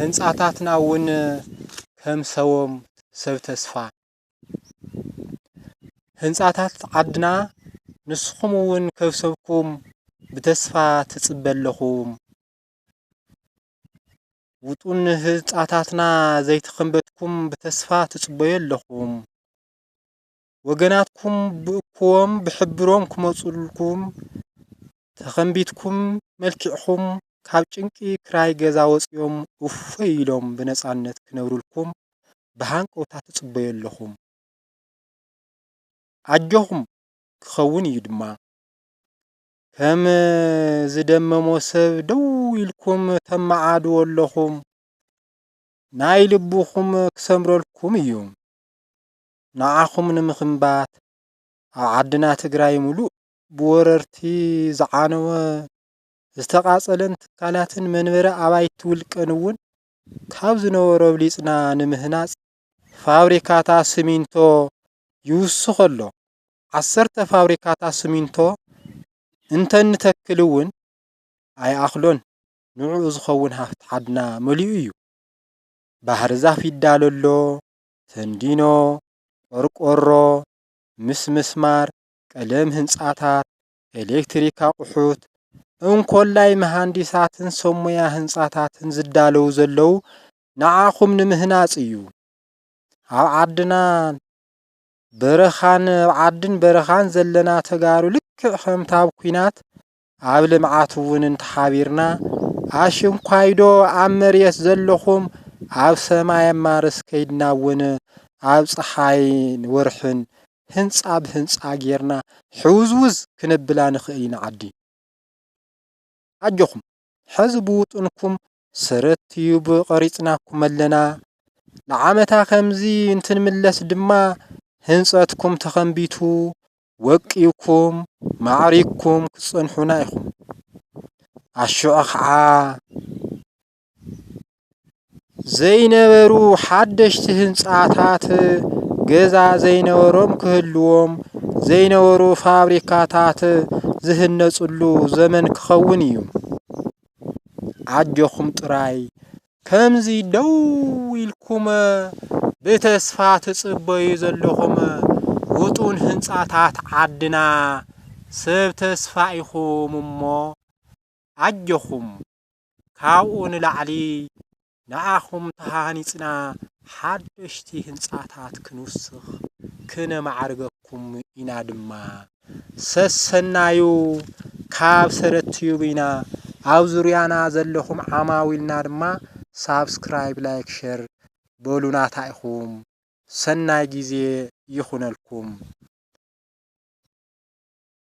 ህንጻታትና እውን ከም ሰቦም ሰብ ተስፋ። ህንጻታት ዓድና ንስኹም እውን ከብሰብኩም ብተስፋ ትጽበ ኣለኹም። ውጡን ህንጻታትና ዘይተኸንበትኩም ብተስፋ ትጽበዩ ኣለኹም። ወገናትኩም ብእኩቦም ብሕብሮም ክመጹልኩም ተኸንቢትኩም መልኪዕኹም ካብ ጭንቂ ክራይ ገዛ ወጺኦም እፎይ ኢሎም ብነጻነት ክነብሩልኩም ብሃንቀውታ ትጽበዩ ኣለኹም። ኣጆኹም ክኸውን እዩ ድማ። ከም ዝደመሞ ሰብ ደው ኢልኩም ተመዓድዎ ኣለኹም። ናይ ልብኹም ክሰምረልኩም እዩ። ንዓኹም ንምኽንባት ኣብ ዓድና ትግራይ ሙሉእ ብወረርቲ ዝዓነወ ዝተቓጸለን ትካላትን መንበሪ ኣባይቲ ውልቀን እውን ካብ ዝነበሮ ብሊጽና ንምህናጽ ፋብሪካታት ሲሚንቶ ይውስኽ ኣሎ። ዓሰርተ ፋብሪካታት ሲሚንቶ እንተንተክል እውን ኣይኣኽሎን። ንዕኡ ዝኸውን ሃፍቲ ዓድና መሊኡ እዩ። ባህር ዛፍ ይዳሎ ኣሎ፣ ተንዲኖ፣ ቆርቆሮ፣ ምስ ምስማር፣ ቀለም ህንጻታት፣ ኤሌክትሪክ ኣቑሑት፣ እንኮላይ መሃንዲሳትን ሰብ ሞያ ህንጻታትን ዝዳለዉ ዘለዉ ንዓኹም ንምህናጽ እዩ። ኣብ ዓድናን በረኻን፣ ኣብ ዓድን በረኻን ዘለና ተጋሩ ልክዕ ከምቲ ኣብ ኲናት ኣብ ልምዓት እውን እንተሓቢርና፣ ኣሽንኳይዶ ኣብ መሬት ዘለኹም ኣብ ሰማይ ኣብ ማርስ ከይድና እውን ኣብ ጸሓይን ወርሕን ህንጻ ብህንጻ ጌርና ሕውዝውዝ ክነብላ ንኽእል ኢና ዓዲ። ኣጆኹም፣ ሕዚ ብውጥንኩም ሰረት ቲዩብ ቀሪጽናኩም ኣለና። ንዓመታ ከምዚ እንትንምለስ ድማ ህንጸትኩም ተኸንቢቱ ወቂብኩም ማዕሪግኩም ክትጸንሑና ኢኹም። ኣሽዑ ኸዓ ዘይነበሩ ሓደሽቲ ህንጻታት፣ ገዛ ዘይነበሮም ክህልዎም፣ ዘይነበሩ ፋብሪካታት ዝህነጽሉ ዘመን ክኸውን እዩ። ኣጆኹም ጥራይ ከምዚ ደው ኢልኩም ብተስፋ ትጽበዩ ዘለኹም ውጡን ህንጻታት ዓድና፣ ሰብ ተስፋ ኢኹም እሞ ኣጆኹም። ካብኡ ንላዕሊ ንዓኹም ተሃኒጽና ሓደሽቲ ህንጻታት ክንውስኽ ክነማዕርገኩም ኢና ድማ። ሰሰናዩ ካብ ሰረት ቲዩብ ኢና። ኣብ ዙርያና ዘለኹም ዓማዊልና ድማ ሳብስክራይብ፣ ላይክ፣ ሸር በሉ ናታ ኢኹም። ሰናይ ግዜ ይኹነልኩም።